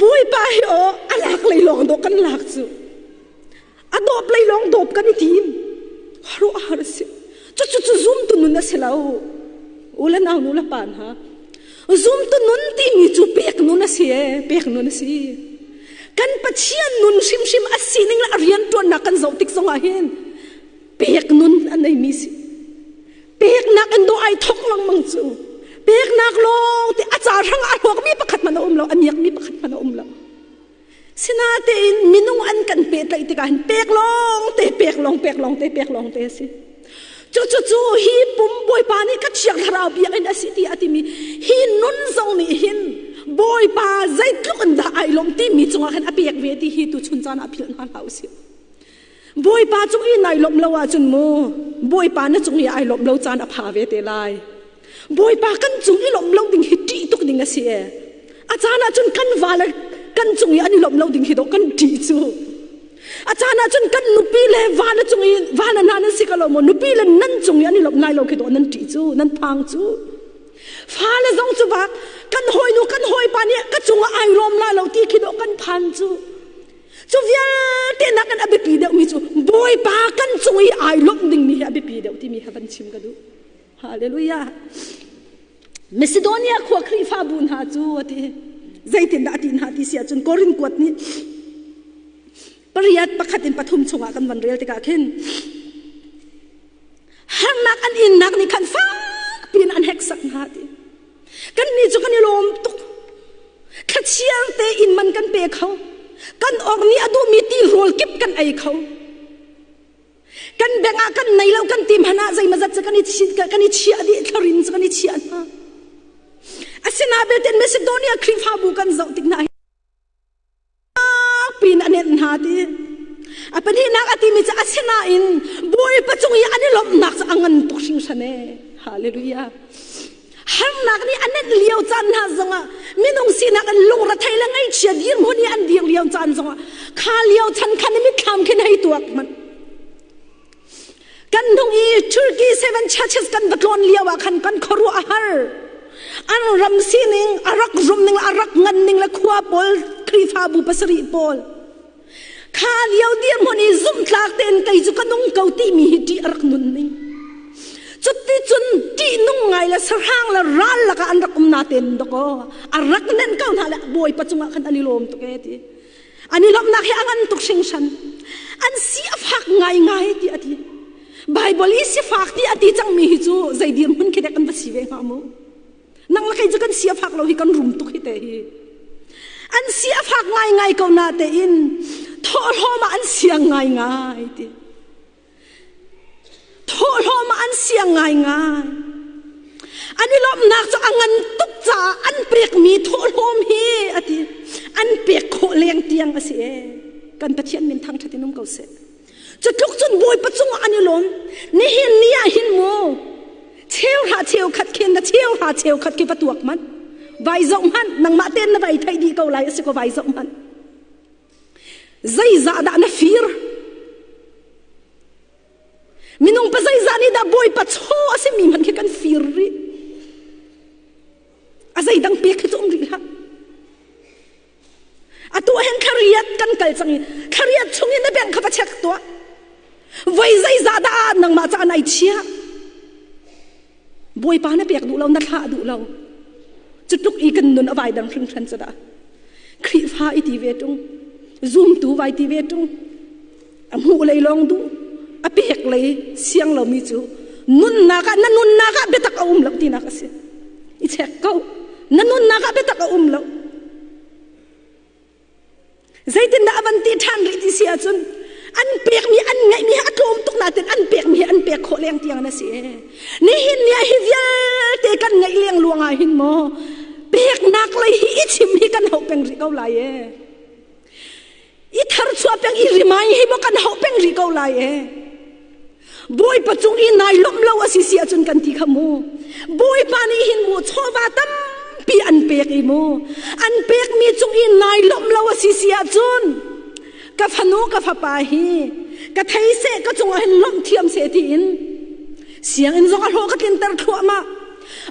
Speaker 1: Bawipa hi aw a lak lei lawng dawh kan lak cu a dawp lei lawng dawp kan i tim haruah har a si cucu cu zumtu nun a si lo u le nau nu le pa hna zumtu nun timi cu pek nun a si e pek nun a si kan Pathian nun hrimhrim a sining le a rianṭuannak kan zoh tik zongah hin pek nun a neimi si peknak in dawh ai thok lengmang cu peknak lawng te a ca hrang a hlawkmi pakhat hmanh a um lo a miakmi pakhat hmanh a um lo. Sinatein minung an kan pehtlaih tikah hin pek lawng te pek lawng pek lawng te pek lawng te a si. Cu cu cu hi pum Bawipa nih ka thiang thlarau biakinn a si ti a timi hi nun zong nih hin Bawipa zeitluk in dah ai lawm timi cungah khan a pek ve ti hi tu chun caan ah philh hna hlah usih. Bawipa cung i nai lawmh lo ahcun mu Bawipa na cung i ai lawmh lo caan a pha ve te lai. Bawipa kan cung i lawmh lo ding hi ṭih tuk ding a si e. A caan ahcun kan va le kan cung i an i lawmh lo ding hi dawh kan ṭih cu. A caan ahcun kan nupi le va na cung i va na hna nan si ko lo maw nupi le nan cung i an i lawmh lai lo khi dawh nan ṭih cu nan phang cu. Fale zong cu bak kan hawinu kan hawipa nih ka cungah ai lawm lai lo ti khi dawh kan phan cu. Cu vialte nakin a biapi deuhmi cu Bawipa kan cung i ai lawmh dingmi hi a biapi deuh timi kha van chim ka duh. Hallelujah. Macedonia khua Khrihfabu hna cu a ti. Zeitindah a ti hna ti si ahcun Korin kuat nih pariat pakhat in pathum chungah kan van rel tikah khin harnak an innak nih khan fak piin an heksak hna ti. Kannih cu kan i lawm tuk. Thlachiar tein man kan pe kho. Kan awk nih a duhmi ti rawl kip kan ei kho. Kan beng ah kan nei lo kan ti hmanh ah zeimazat cu kan i kan i chiah dih thlarin cu kan i chiah hna. Asinain belte Macedonia Khrihfabu kan zoh tik hna pin a nenh hna ti. A pahnihnak a timi cu asinain Bawipa cung i an i lawmhnak cu a ngan tuk hringhran ee. Hallelujah. Harnak nih a nenh lio caan hna zongah minung sinak in lungrethei le ngaihchia dirhmun i an dir lio caan zongah kha lio chan khan i mitthlam khin hei tuak hmanh. Kan hnung i Turkey Seven Churches kan va tlawn lio ah khan kan khuaruah a har. An ram sining, a rak rum ning le a rak ngan ning le khua pawl, Khrihfabu pasarih pawl. Kha lio dirhmun i zumhtlak tein kei cu ka nung ko timi hi ṭih a rak nun ning. Cuti cun ṭihnung ngai le sahrang le ral lakah an rak um na tein dakaw a rak nenh ko hna le Bawipa cungah khan an i lawm tuk ee ti. An i lawmhnak hi a ngan tuk hringhran. An si a fak ngaingai ti a ti. Bible i sifak ti a ti cangmi hi cu zei dirhmun khi dek kan va si ve hnga mu. Nang le kei cu kan si a fak lo hi kan rum tuk hi te hi. An si a fak ngaingai ko na tein thawhlawm ah an siang ngaingai ti. Thawhlawm ah an siang ngaingai. An i lawmhnak cu a ngan tuk caah an pekmi thawhlawm hi a ti. An pek khawh leng tiang a si ee. Kan Pathian min thangṭhat in um ko seh. Cu tluk cun Bawipa cungah an i lawm. Nihin ni ah hin mu cheu hra cheu khat khin na cheu hra cheu khat khi va tuak hmanh. Vai zoh hmanh nangmah tein na vai theih dih ko lai a si ko vai zoh hmanh. Zeizah dah na fir? Minung pa zeizah nih dah Bawipa chaw a simi hmanh khi kan fir rih? A zeidang pek khi cu um rih hlah. Atu hin thlariat kan kal cang i thlariat chung in na bank kha va check tuah. Voi zeizah dah nangmah ca nai chia? Bawipa na pek duh lo, na thlah duh lo. Cu tluk i kan nun a vai dang hringhran cu dah. Khrihfa i ti ve ṭung, zumtu vai ti ve ṭung, a hmuh lei lawng duh, a pek lei siang lomi cu nunnak ah na nunnak ah biatak a um lo tinak a si. I check ko. Na nunnak ah biatak a um lo. Zeitindah a van ti ṭhan rih ti si ahcun an pekmi an ngeihmi hi a tlawm tuk nain an pekmi hi an pek khawh leng tiang na si. Nihin ni ah hi vialte kan ngeih leng luang ah hin maw peknak lei hi i chim hi kan hauh peng rih ko lai ee. I tharchuah peng i rimai hi maw kan hauh peng rih ko lai ee. Bawipa cung i nai lawmh lo a si si ahcun kan ti kha mu. Bawipa nih hin mu chawva tampi an pek i mu. An pekmi cung i nai lawmh lo a si si ahcun ka fanu ka fapa hi ka thei seh ka cungah hin lawmh thiam seh tiin sianginn zong a hlawh ka tlinter thluahmah.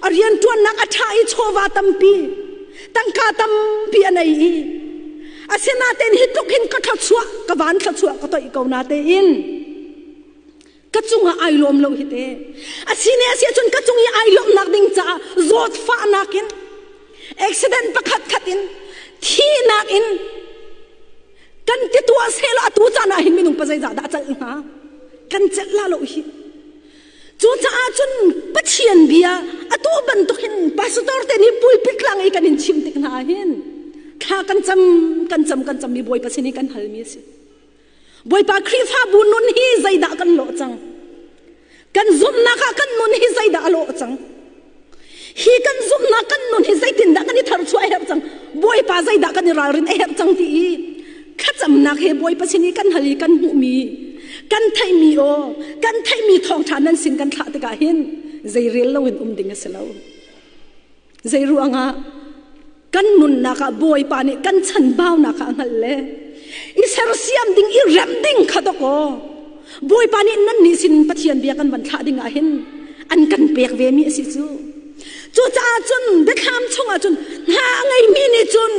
Speaker 1: A rianṭuannak a ṭha i chawva tampi tangka tampi a nei i asinain hi tluk hin ka thluachuah ka van thluachuah ka toih ko natein ka cungah ai lawm lo hi te asine asi ahcun ka cung i ai lawmhnak ding caah zawtfahnak in accident pakhat khat in thihnak in kan ti tuah sehla atu caan ah hin minung pa zeizah dah celh hnga kan celh la lo hi Cucaah cun Pathian bia atu bantuk hin pastor te nih pulpit tlang i kan in chim tik hna hin Thla kan cam kan cam kan cam mi Bawipa sin i kan halmi a si. Bawipa Khrihfabu nun hi zeidah kan lawh cang? Kan zumhnak ah kan nun hi zeidah a lawh cang? Hi kan zumhnak kan nun hi zeitindah kan i tharchuah a herh cang? Bawipa zeidah kan i ralrin a herh cang ti i thlacamnak he Bawipa sin i kan hal i kan hmuhmi kan theihmi aw kan theihmi thawngṭha nan sin kan thlah tikah hin zeirel loin um ding a si lo. Zei ruangah kan nunnak ah Bawipa nih kan chanbaunak ah a hngalh le i sersiam ding i remh ding kha dawkaw Bawipa nih nan nih sin Pathian bia kan van thlah ding ah hin an kan pek ve mi a si cu. Cucaah cun biathlam chungah cun hna a ngeimi nih cun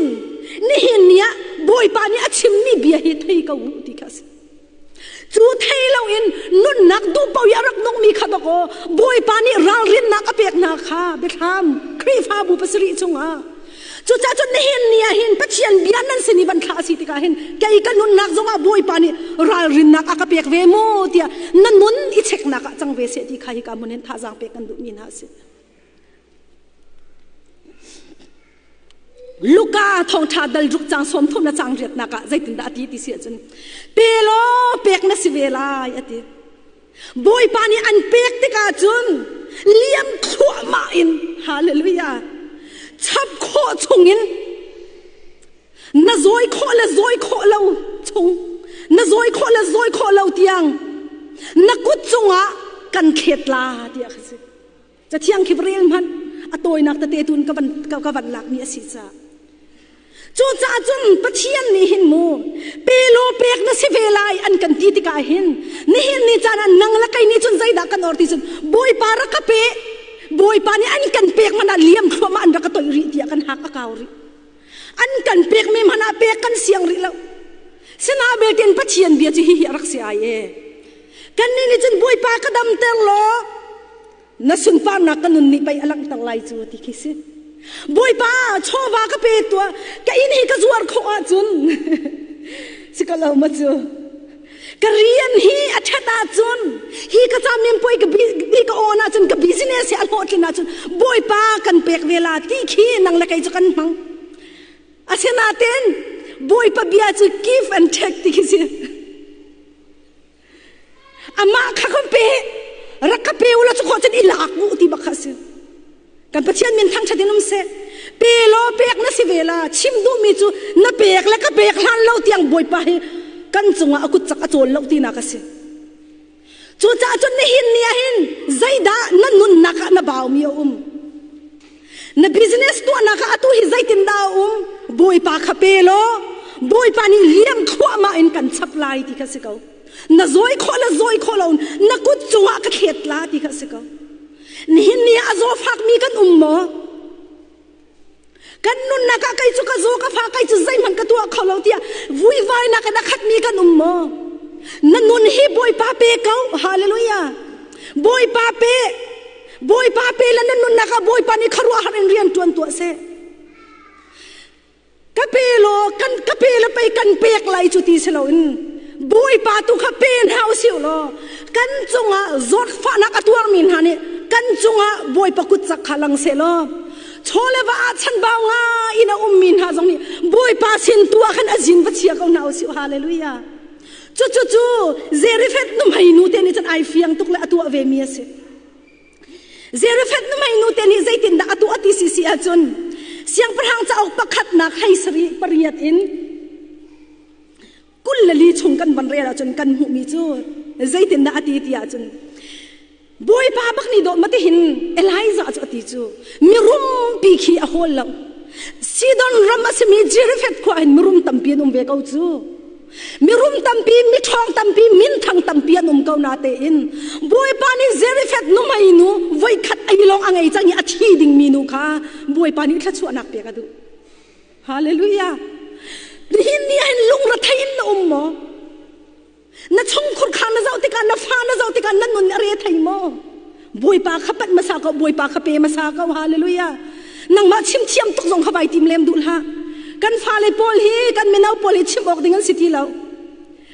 Speaker 1: nihin ni ah Bawipa nih a chimmi bia hi thei ko u ti kha a si. Cu thei loin nunnak duh paoh i a rak nungmi kha dawkaw Bawipa nih ralrinnak a pek hna kha biathlam Khrihfabu pasarih chungah. Cucaah cun nihin ni ah hin Pathian bia nan sin i van thlah a si tikah hin kei ka nunnak zongah Bawipa nih ralrinnak a ka pek ve mu tiah na nun i cheknak ah cang ve seh ti kha hika hmun hin thazaang pek kan duhmi hna a si. Luka thawngṭha dal ruk cang sawm thum le cang riatnak ah zeitindah a ti ti si ahcun pe law pek na si ve lai a ti. Bawipa nih an pek tikah cun liam thluahmah in hallelujah chap khawh chungin na zawi khawh le zawi khawh lo chung na zawi khawh le zawi khawh lo tiang na kut cungah kan thlet la tiah ka si. Cathiang khi rel hmanh a tawinak tete tun ka van ka van lakmi a si caah. Cucaah cun Pathian nih hin mu pe law pek na si ve lai an kan ti tikah hin nihin ni caan ah nang le kei nih cun zeidah kan or ti cun Bawipa rak ka pe Bawipa nih an kan pek man ah liam thluahmah an rak ka toih rih tiah kan hak a kau rih. An kan pek mi hmanh ah pek kan siang rih lo. Sina belten Pathian bia cu hihi a rak si ai e. Kannih nih cun Bawipa ka damter law na sunparnak ka nun nih pei a langhter lai cu ti khi si. Bawipa chawva ka pe tuah ka inn hi ka zuar khawh ahcun si ka lo ma cu ka rian hi a ṭhat ahcun hi ka camin puai ka bi ka on ahcun ka business hi a hlawhtlin ahcun Bawipa kan pek ve la ti khi nang le kei cu kan hmang. Asinain Bawipa bia cu give and take ti khi si. Amah kha kan pe rak ka pe ula cu khawh cun i lak u ti bak kha si. Kan Pathian min thangṭhat in um seh. Pe law pek na si ve la chim duhmi cu na pek le ka pek hlan lo tiang Bawipa hi kan cungah a kut cak a cawl lo tinak a si. Cucaah cun nihin ni ah hin zeidah na nunnak ah na baumi a um? Na business tuahnak ah atu hi zeitindah a um? Bawipa kha pe law Bawipa nih liam thluahmah in kan chap lai ti kha si ko. Na zawi khawh le zawi khawh lo na kut cungah ka thlet la ti kha si ko. Nihin ni ah a zaw fakmi kan um maw? Kan nunnak ah kei cu ka zaw ka fa kei cu zeihmanh ka tuah kho lo tiah vuivainak in a khatmi kan um maw? Na nun hi Bawipa pe ko. Hallelujah. Bawipa pe. Bawipa pe le na nunnak ah Bawipa nih khuaruahhar in rian ṭuan tuah seh. Ka pe law kan ka pe le pei kan pek lai cu ti si loin Bawipa tu kha pe hna usih law kan cungah zawtfahnak a tuarmi hna nih kan cungah Bawipa kut cak kha lang seh law chaw le va ah chanbau ngai in a ummi hna zong nih Bawipa sin tu ah khan a zin va chia ko hna usih hallelujah cu cu cu Zerifet nuhmei nu te nih cun ai fiang tuk le a tuah ve mi a si Zerifet nuhmei nu te nih zeitindah a tuah ti si si ahcun siangpahrang cauk pakhatnak hlei sarih pariat in 24 chung kan van rel ahcun kan hmuhmi cu zeitindah a ti ti ahcun Bawipa bak nih dawh matihin Elijah cu a ti cu mirumpi khi a hawl lo Sidon ram a simi Jerifet khua hin mirum tampi an um ve ko cu mirum tampi miṭhawng tampi minthang tampi an um ko na tein Bawipa nih Zerifet nuhmei nu voikhat ei lawng a ngei cang i a thi dingmi nu kha Bawipa nih thluachuahnak pek a duh Hallelujah nihin ni ah hin lungrethei in na um maw Na chungkhur kha na zoh tikah na fa na zoh tikah na nun a re thei maw? Bawipa kha panh hmasa ko, Bawipa kha pe hmasa ko. Hallelujah. Nangmah chim thiam tuk zong kha vai tim lem duh hlah. Kan fale pawl hi kan mino pawl hi chim awk ding an si ti lo.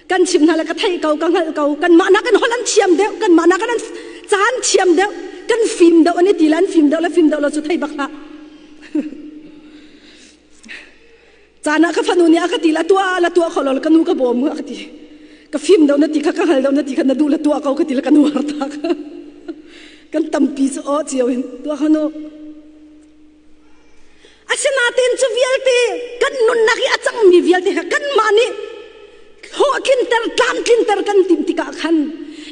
Speaker 1: Kan chim hna le ka theih ko, ka hngalh ko. Kan mah nak in holh an thiam deuh, kan mah nak in an caan thiam deuh, kan fim deuh an i ti le an fim deuh le fim deuh lo cu thei bak hlah. Caan ah ka fanu nih a ka ti la tuah la tuah kho lo ka nu ka bawm a ka ti. Ka fim do na ti kha ka hal do na ti kha na duh la tuah ko ka ti la ka nu har tak. Kan tampi cu aw cio in tuah kha nu. Asinain cu vialte kan nunnak i a cangmi vialte kha kanmah nih hlawhtlinter tlamtlinter kan timh tikah khan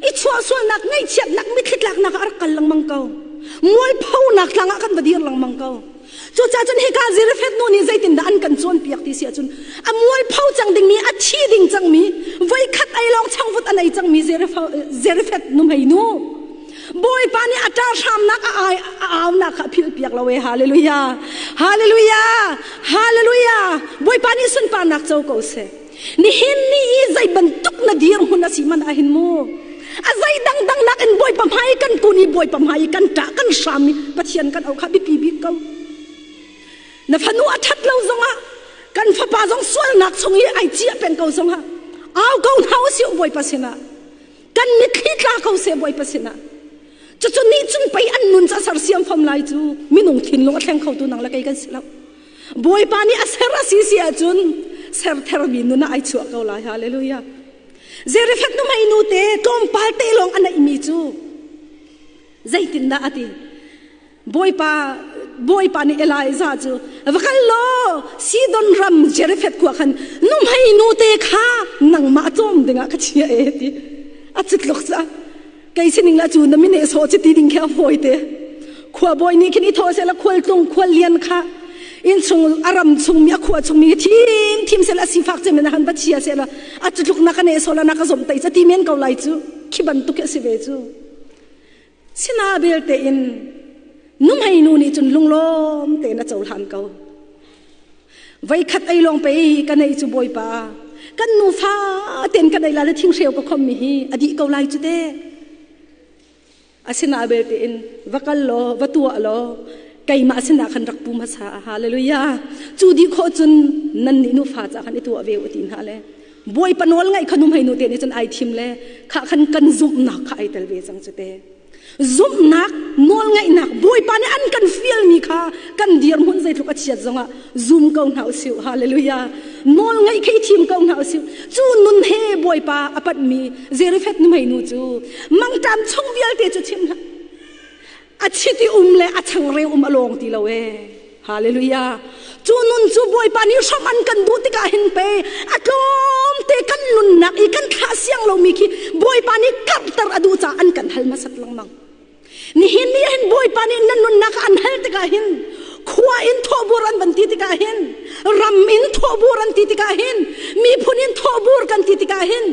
Speaker 1: i chuahsualnak ngaihchiatnak mitthli tlaknak ah a rak kal lengmang ko. Mualphonak tlang ah kan va dir lengmang ko. Cucaah cun hika Zirefet nu nih zeitindah an kan cawnpiak ti si ahcun a mualpho cang dingmi a thi ding cangmi voikhat ei lawng changvut a nei cangmi Zerefet nuhmei nu Bawipa nih a ṭah hramnak a ai a aunak kha a philhpiak lo e hallelujah hallelujah hallelujah Bawipa nih sunparnak co ko seh nihin ni i zei bantuk na dirhmun a si man ah hin mu a zei dangdang nak in Bawipa hmai kan kun i Bawipa hmai kan ṭah kan hram i Pathian kan auh kha biapi bik ko na fanu a ṭhat lo zongah kan fapa zong sualnak chung i ai ciah peng ko zongah au ko hna usih Bawipa sinah kan mitthli tla ko seh Bawipa sinah cucu nih cun pei an nun ca sersiam fam lai cu minung thinlung a thleng khotu nang le kei kan si lo Bawipa nih a ser a si si ahcun ser thermi nun ah ai chuah ko lai hallelujah Zerefet nu mei nu te tlawmpal te lawng a neihmi cu zeitindah a ti Bawipa Bawipa nih Elijah cu va kal law Sidon ram Jerefet khua khan nuhmei nu te kha nangmah cawm dingah ka chia e ti a citluk ca kei sining la cu na mine so chi ti ding khi a fawi te khua bawi nih khin i thaw sela khual tlung khual lian kha in chung a ram chung mi a khua chung mi thim thim sela sifak cem na han va chia sela a citluk na ka ne so la na ka zom tai cha ti men ko lai cu khi bantuk khi a si ve cu Sina belte in nuhmei nu nih cun lunglawm tein a cohlan ko. Voikhat ei lawng pei ka nei cu Bawipa. Kan nufa ten kan ei la le thinghreu ka khom mi hi a dih ko lai cu te. Asina belte in va kal law va tuah law keimah sinah khan rak pu hmasa hallelujah cu dih khawh cun nan nih nufa ca khan i tuah ve u ti hna le Bawipa nawl ngaih kha nuhmei nu te nih cun ai thim le kha khan kan zumhnak kha ai tel ve cang cu te. Zumhnak, nawl ngaihnak, Bawipa nih an kan fialmi kha kan dirhmun zeitluk a chiat zongah zum ko hna usih. Hallelujah. Nawl ngaih kha i thim ko hna usih. Cu nun he Bawipa a panhmi Zerifet nuhmei nu cu mangṭam chung vialte cu chim hlah. A chiti um le a changreu um a lawng ti lo ee. Hallelujah. Cu nun cu Bawipa nih hram an kan duh tikah hin pe a tlawm te kan nunnak i kan thlah siang lomi khi Bawipa nih karhter a duh caah an kan hal hmasat lengmang. Nihin ni hin Bawipa nih nan nunnak an hal tikah hin khua in thawhbur an van ti tikah hin ram in thawhbur an ti tikah hin miphun in thawhbur kan ti tikah hin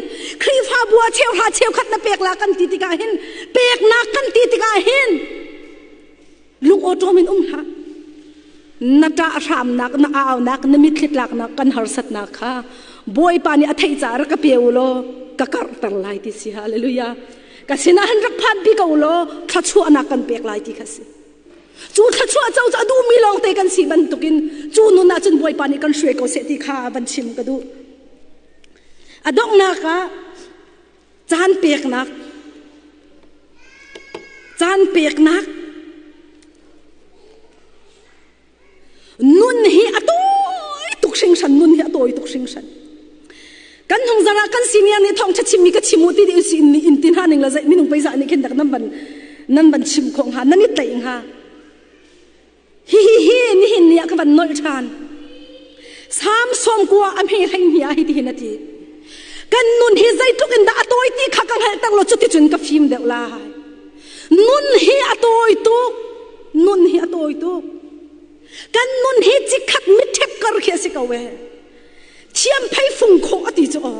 Speaker 1: Khrihfabu ah cheuhra cheukhat na pek la kan ti tikah hin peknak kan ti tikah hin lung awṭawm in um hlah na ṭah hramnak na aunak na mitthli tlaknak kan harsatnak kha Bawipa nih a theih caah rak ka pe u law ka karhter lai ti si hallelujah ka sinah han rak phan bi ko law thluachuahnak kan pek lai ti kha si cu thluachuah co cu a duhmi lawng te kan si bantukin cu nun ah cun Bawipa nih kan hruai ko seh ti kha van chim ka duh a donghnak ah Caan peknak. Caan peknak. Nun hi a tawi tuk hringhran, nun hi a tawi tuk hringhran. Kan hung zara kan senior nih thawng chim mi ka chim u ti di si in in tin ha ning la zai minung pei za nih khin dak nan van nan van chim kho hnga nan i tlaih hnga hi hi hi nihin ni ah ka van nolh ṭhan Sam sawmkua a hme hlei hni ah hi tihin a ti kan nun hi zeitluk in dah a tawi ti kha ka hngalhter law cuticun ka fim deuh lai nun hi a tawi tuk nun hi a tawi tuk kan nun hi cikhat mitṭhep kar khi a si ko e thiam phei fung khawh a ti cu aw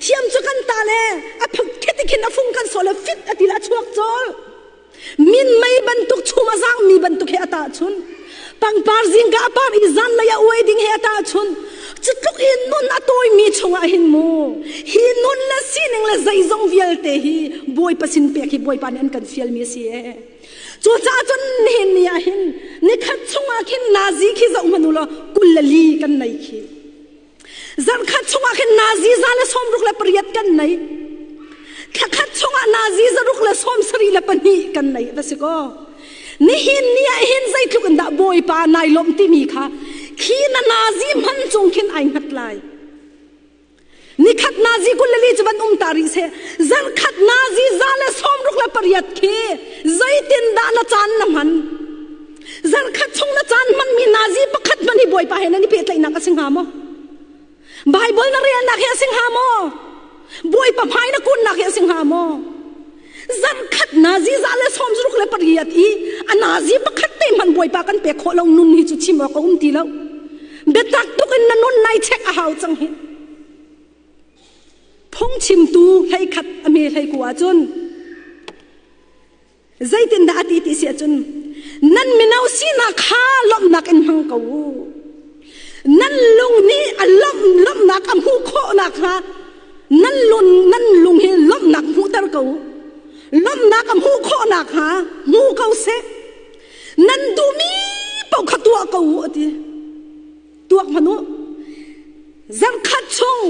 Speaker 1: thiam cu kan ta le a khiti khin a fung kan sawh le fit a ti le a chuak cawl Minmei bantuk chum a zaangmi bantuk he a tahchun. Pangpar zingka a par i zanlei a uai ding he a tahchun. Cutluk i nun a tawimi chungah hin mu hi nun le sining le zeizong vialte hi Bawipa sin pek hi Bawipa nih an kan fialmi a si ee. Cucaah cun nihin ni ah hin nikhat chungah khin nazi khi zoh hmanh u law 24 kan nei khi. Zarhkhat chungah khin nazi 168 kan nei. Thlakhat chungah nazi 172 kan nei va si kaw. Nihin ni ah hin zeitluk in dah Bawipa nai lawmh timi kha khi. Khi na nazi hman cung khin ai hngat lai. Nikhat nazi 22 cu van um ta rih seh. Zarkhat nazi 168 khi zeitin dah na caan na hman? Zarkhat chung na caan hmanmi nazi pakhat hmanh hi Bawipa he nan i pehtlaihnak a si hnga maw? Bible na relnak hi a si hnga maw? Bawipa hmai na kunnak hi a si hnga maw? Zarkhat nazi 168 i a nazi pakhat te hmanh Bawipa kan pek khawh lo nun hi cu chim awk a um ti lo. Biatak tuk in na nun nai check a hau cang hi. Phungchimtu 11 a me 19 ahcun Zeitindah a ti ti si ahcun nan mino sinak kha lawmhnak in hmang ko u. Nan lung nih a lawmh lawmhnak a hmuh khawh nakhnga nan lung nan lung hi lawmhnak hmuhter ko u. Lawmhnak a hmuh khawh nakhnga hmu ko seh. Nan duhmi paoh kha tuah ko u a ti. Tuak hmanh u. Zarkhat chung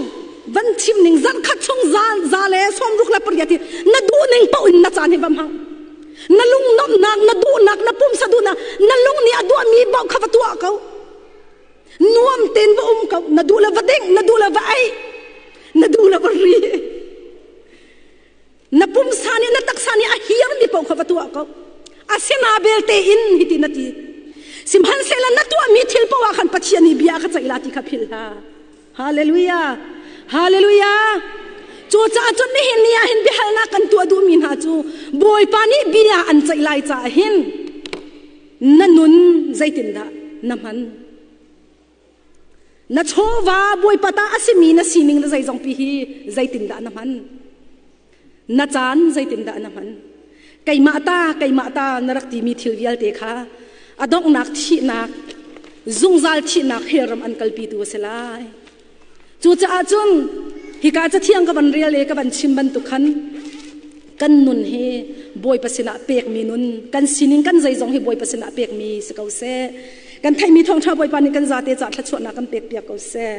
Speaker 1: van chim ning zarkhat chung 168 hi na duh ning paoh in na caan hi va hmang. Na lung nuamhnak, na duhnak, na pumsa duhnak, na lung nih a duahmi paoh kha va tuah ko. Nuam tein va um ko. Na duh le va ding, na duh le va ei, na duh le va ri. Na pumsa nih na taksa nih a hiarmi paoh kha va tuah ko. Asina belte in hiti na ti. Sihmanhsehlaw na tuahmi thil paoh ah khan Pathian nih bia a ka ceih la ti kha philh hlah. Hallelujah! Hallelujah! Cucaah cun nihin ni ah hin biahalnak kan tuah duhmi hna cu Bawipa nih bia an ceih lai caah hin na nun zeitindah na hman? Na chawva Bawipa ta a simi na sining le zeizongpi hi zeitindah na hman? Na caan zeitindah na hman? Keimah ta, keimah ta na rak timi thil vialte kha a donghnak thihnak, zungzal thihnak hellram an kalpitu a si lai. Cucaah cun hika cathiang ka van rel i ka van chim bantuk khan kan nun hi Bawipa sinah pekmi nun, kan sining kan zeizong hi Bawipa sinah pekmi si ko seh. Kan theihmi thawngṭha Bawipa nih kan zate cah thluachuahnak kan pekpiak ko seh.